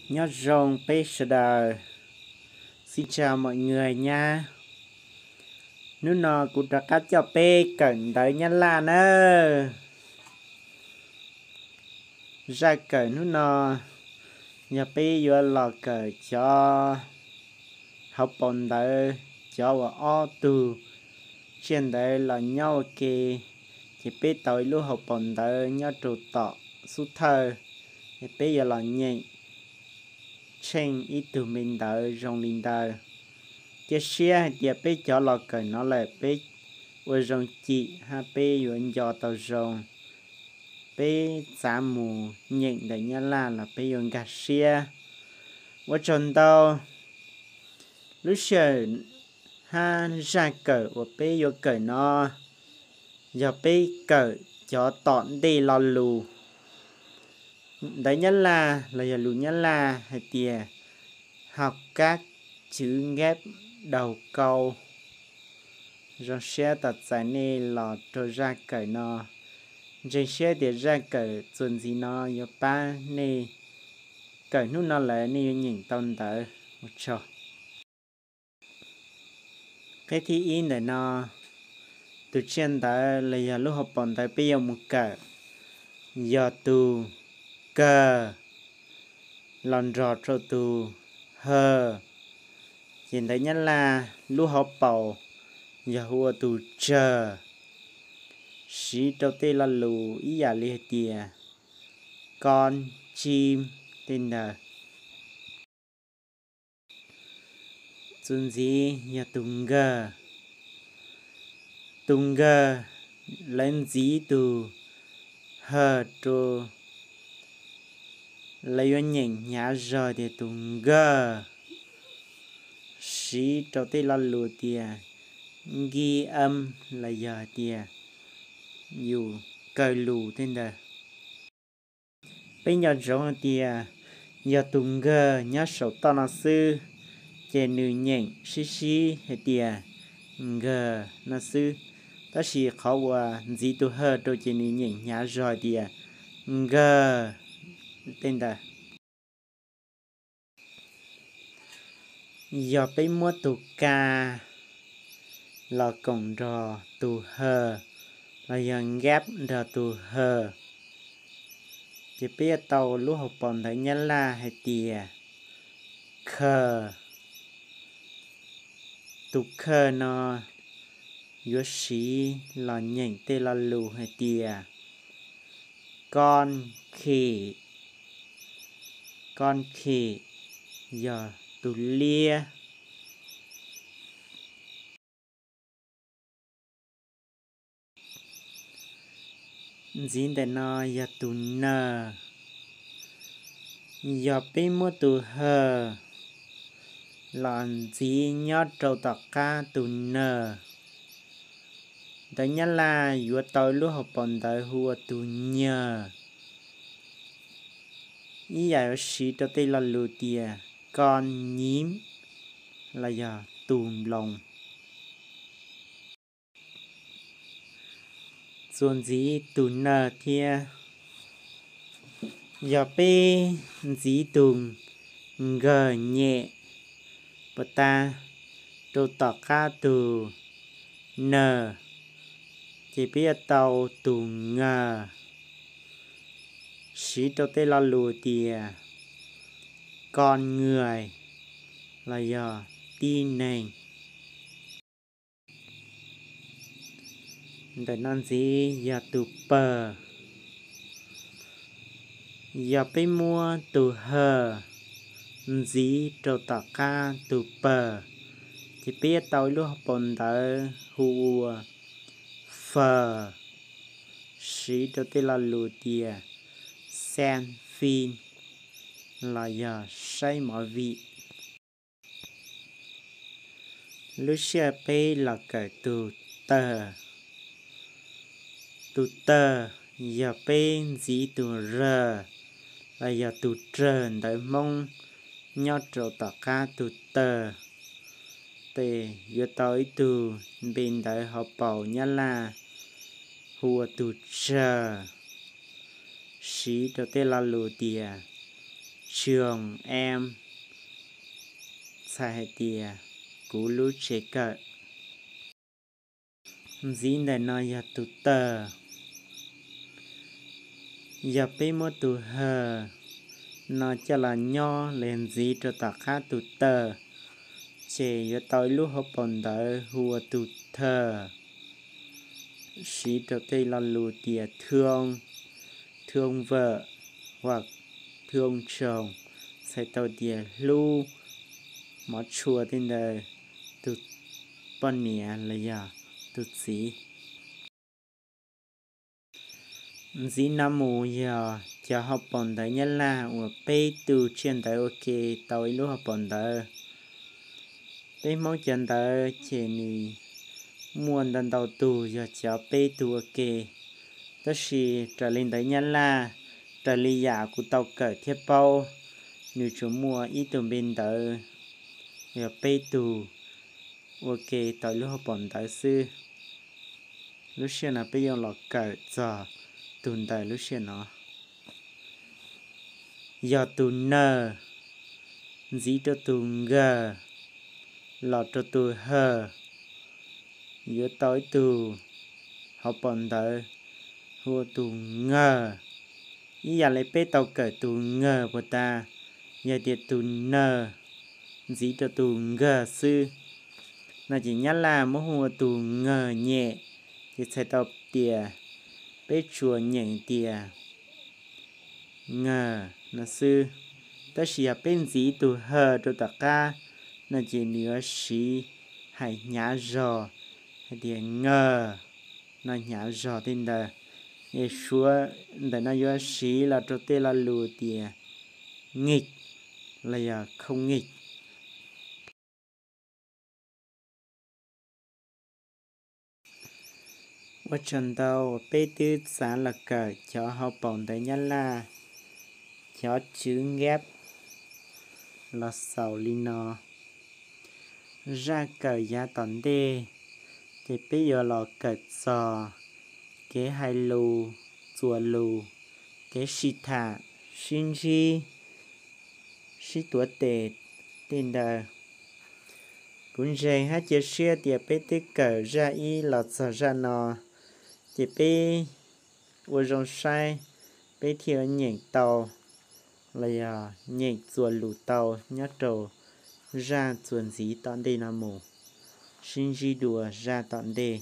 Nyob zoo peb sawv daws, xin chào mọi người nha. Hnub no kuv rov qab coj peb kawm ntawv Nyab Laj nawb. Zaj kawm hnub no yog peb yuav los kawm cov hauv paus ntawv, cov uas ob tug tsiaj ntawd los nyob ua ke, ces peb tau ib lub hauv paus ntawv nyob rau tom xub thawj, es peb yuav los nyeem tsheej ib tug me ntawv zoo li ntawd. Cia siab hais tias peb cov los kawm no lawm peb ua zoo cim hab peb yuav nco tau zoo. Peb txav mus nyeem ntawm Nyab Laj los peb yuav nkag siab. Ua tsaug ntau. Lub sij hawm hab zaj kawm uas peb yuav kawm no yog peb kawm cov tom ntej lo lus. Ntawv Nyab Laj los yog lus Nyab Laj hais tias học các chữ ghép đầu câu. Zoo siab tos txais nej los rau zaj kawm no. Ntseeg siab tias zaj kawm txuas ntxiv no yuav pab nej kawm hnub no lawm nej yuav nyeem tau ntawv. Ua tsaug. Qeb thib ib ntawm no, tus tsiaj ntawv los yog lub hauv paus ntawv peb yuav mus kawm yog tus kawg los nrog rau tus hawg. Ces ntawv Nyab Laj lub hauv paus yog hu ua tus tsawg. Siv rau tej lo lus ib yam li hais tias con chim tej ntawd. Txuas ntxiv yog tus nkawg. Tus nkawg, lawv ntxiv tus hawg rau, lawv yuav nyeem hnyav zog tias tus nkawg. Siv rau tej lo lus tias nki am los yog tias yus kawg lus tej ntawd. Peb nco ntsoov hais tias yog tus nkawg nyob saum toj no xwb, ces nws nyeem sib sib hais tias nkawg no xwb. Tab sis qhov uas ntxiv tus hawg rau ces nws nyeem hnyav zog hais tias nkawg tej ntawd. Yog peb muab tus ka los koom nrog tus hawg, los yog nkab nrog tus hawg, ces peb yuav tau lub hauv paus ntawv Nyab Laj hais tias khawg. Tus khawg no yuav siv los nyeem tej lo lus hais tias koj khim, koj khim yog tus liab. Ntxiv ntawm no yog tus nawg. Yog peb muab tus hawg los ntxiv nyob rau tom qab tus nawg, ntawv Nyab Laj yuav tau lub hauv paus ntawv hu ua tus nyawg, ib yam yuav siv rau tej lo lus tias koj nyim los yog tus nploos. Txuas ntxiv tus nawg thiab. Yog peb ntxiv tus nkawg nyem puas tag rau tom qab tus nawg, ces peb yuav tau tus ngawg, siv rau tej lo lus tias con người los yog tib neeg. Ntawm no ntxiv yog tus pawg. Yog peb muab tus hawg ntxiv rau tom qab tus pawg, ces peb yuav tau ib lub hauv paus ntawv hu ua fawg, siv rau tej lo lus tias xem phim los yog saib movie. Lub sij hawm peb los kawm tus tawg. Tus tawg yog peb ntxiv tus rag los yog tus rawg ntawv Hmoob nyob rau tom qab tus tawg, ces yuav tau ib tug npe ntawv hauv paus Nyab Laj hu ua tus tsawg, siv rau tej lo lus tias Trường em, txhais hais tias kuv lub tsev kawm. Ntxiv ntawm no yog tus tawg. Yog peb muab tus hawg no coj los nyob los yog ntxiv rau tom qab tus tawg, ces yuav tau ib lub hauv paus ntawv hu ua tus thawg, siv rau tej lo lus tias thương, thương vợ hoặc thương chồng, txhais tau tias hlub, hmov tshua tej ntawd, tus poj niam los yog tus txiv. Ntxiv no mus yog cov hauv paus ntawv Nyab Laj uas peb tug tsiaj ntawv ua ke tau ib lub hauv paus ntawv. Peb Hmoob cov ntawv ces nws muaj ntau ntau tug yog cov peb tug ua ke, tab sis raws li ntawv Nyab Laj, raws li yam kuv tau kawm thiab paub, nws tsuas muaj ib tug npe ntawv yog peb tug ua ke tau lub hauv paus ntawv xwb. Lub sij hawm no peb yuav los kawm txog tus ntawm lub sij hawm no. Yog tus nawg ntxiv rau tus nkawg los rau tus hawg, yuav tau ib tug hauv paus ntawv hu ua tus ngawg. Ib yam li peb tau kawm tus ngawg puas tas, yog tias tus nawg ntxiv rau tus nkawg xwb no ces Nyab Laj muab hu ua tus ngawg nyem, ces txhais tau tias peb tsuas nyeem tias ngawg no xwb. Tab sis yog peb ntxiv tus hawg rau tom qab no ces nws yuav siv hais hnyav zog, hais tias ngawg no hnyav zog tej ntawd. Es suav ntawm no yuav siv los rau tej lo lus tias nghịch los yog không nghịch. Ua tsaug ntau uas peb twb txav los kawm cov hauv paus ntawv Nyab Laj, cov chữ ghép los xaus li no. Zaj kawm yav tom ntej, ces peb yuav los kawm txog kev hais lus, txuas lus, kev sib tham, sib ntsib, sib tuav tes tej ntawd. Kuv ntseeg hab cia siab tias peb twb kawm zaj ib los txog zaj no, ces peb ua zoo saib peb thiaj nyeem tau los yog nyeem txuas lus tau nyob rau zaj txuas ntxiv tom ntej no mus. Sib ntsib dua zaj tom ntej.